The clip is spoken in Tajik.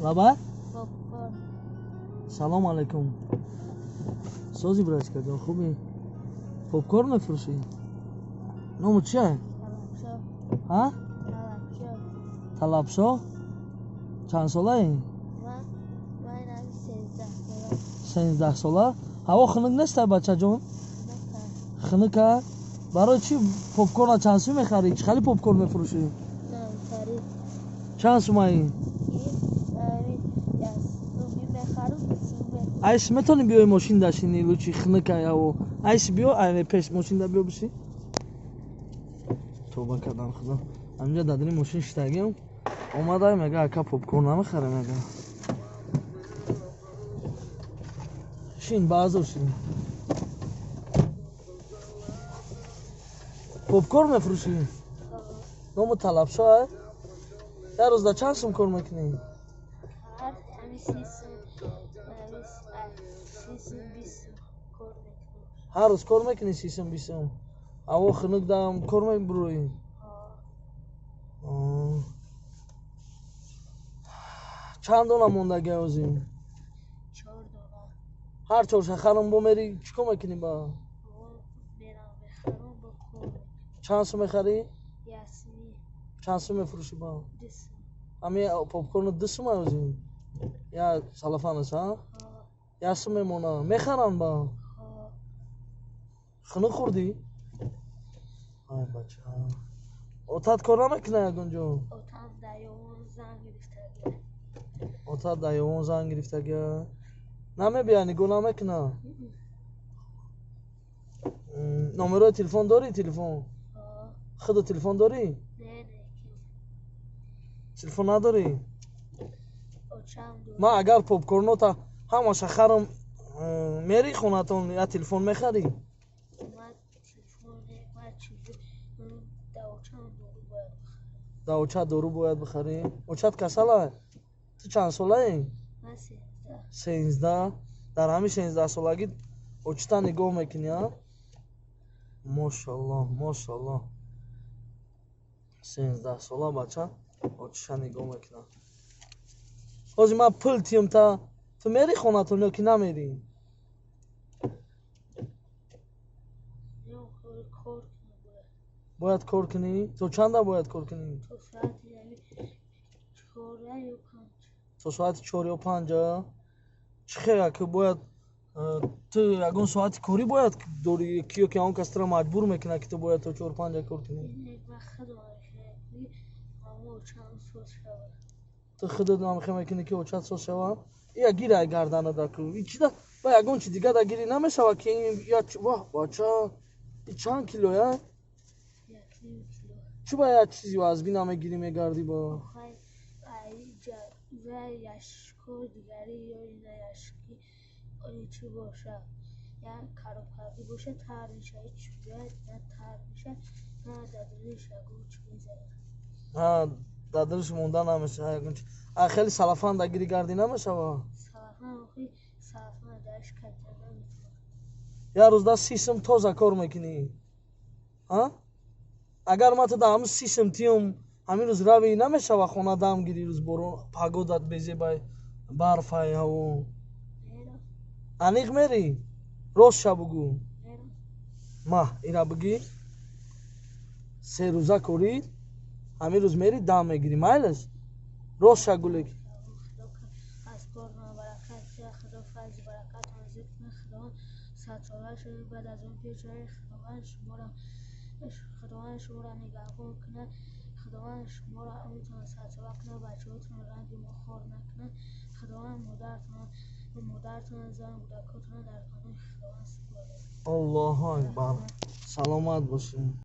Лаба? Салом алейкум. Сози братика ҷон, хубӣ? Попкорн мефурӯшӣ? Ному чия? Ҳа? Талабшо? Чанд солаӣ? 13 сола. Ҳаво хунук неста, бачаҷон? Хунука? Барои чӣ попкорна чанд сум мехарӣ? Чӣ хали попкорн мефурӯшӣ? Чанд сумаи? Айс метавонӣ биёи мошин дашини, лучи хунукай ҳаво. Айс биё, ай пеш мошинда биё биши. Тоба кардам, худо. Ҳаминҷа дадини мошин шитагим. Омадай мега, ака попкорн намехарӣ мега. Шин, баъзо шин. Попкорн мефурӯшӣ? Ному Талабшо, а? Як рӯз да чанд сум кор мекунӣ? Ҳар рӯз кор мекунӣ 30 сум 20 сум? Ҳаво хунук дам кор мебурӯӣ? Чанд дона мондагӣ ҳозир? Ҳар чорша харам бо мери чӣ кор мекунӣ ба? Чанд сум мехарӣ? Чанд сум мефурӯшӣ ба? Ҳами попкорну 2 сум ҳозир? Я салафанас, а? 1 сум мемона. Мехаранд ба? Хунук хӯрдӣ? Ай бача. Отат кор намекуна ягон ҷо? Отат дар ёвон занг гирифтагия? Намебия, нигоҳ намекуна? Номерои телефон дорӣ? Телефон? Худо телефон дорӣ? Телефон надорӣ? Ман агар попкорнота ҳамаша харам, мери хонатон я телефон мехарӣ? Да очат дору бояд бихарӣ? Очат касала? Ту чанд солаӣ? 13. Дар ҳамин 13 солагӣ очита нигоҳ мекунӣ, а? Мошаллоҳ, мошаллоҳ. 13 сола бача очиша нигоҳ мекунад. Ҳозир ман пул тиём та ту мери хонатон ё ки намерӣ? Бояд кор кунӣ? То чанда бояд кор кунӣ? То соати 4 ё 5? Чӣ хел ки бояд ту ягон соати корӣ бояд дорӣ ки ё ки он кас туро маҷбур мекунад ки ту бояд то 4-5 кор кунӣ? Ту худат намехоҳӣ мекунӣ ки очат соз шавад? Ия гирай гарданада ку. И чида ба ягон чи дига да гирӣ намешавад ки я ваҳ бача, и чанд килоя? Чӣ ба як чизи вазбӣ намегирӣ мегардӣ ба? Дадриш монда намешавад ягон чи. А хеле салафан да гирӣ гардӣ намешавад? Як рӯз да 30 сум тоза кор мекунӣ? А? Агар ман ту да ҳамин 30 сум тиём, ҳамин рӯз равӣ намешавад хона дам гирӣ рӯз борон, погодат безебай, барфай ҳаво? Аниқ мерӣ? Ростша бугӯ. Маҳ ира бигӣ. 3 рӯза корӣ, ҳамин рӯз мерӣ дам мегирӣ, майлаш? Ростша гулек. Худованд шуморо нигаҳбон кунад, Худованд шуморо умртон садсола кунад, бачаҳотонро ранги мо хор накунад, Худованд модаратон, зан, кӯдакотонро дар паноҳи Худованд супорад. Аллоҳу акбар. Саломат бошед.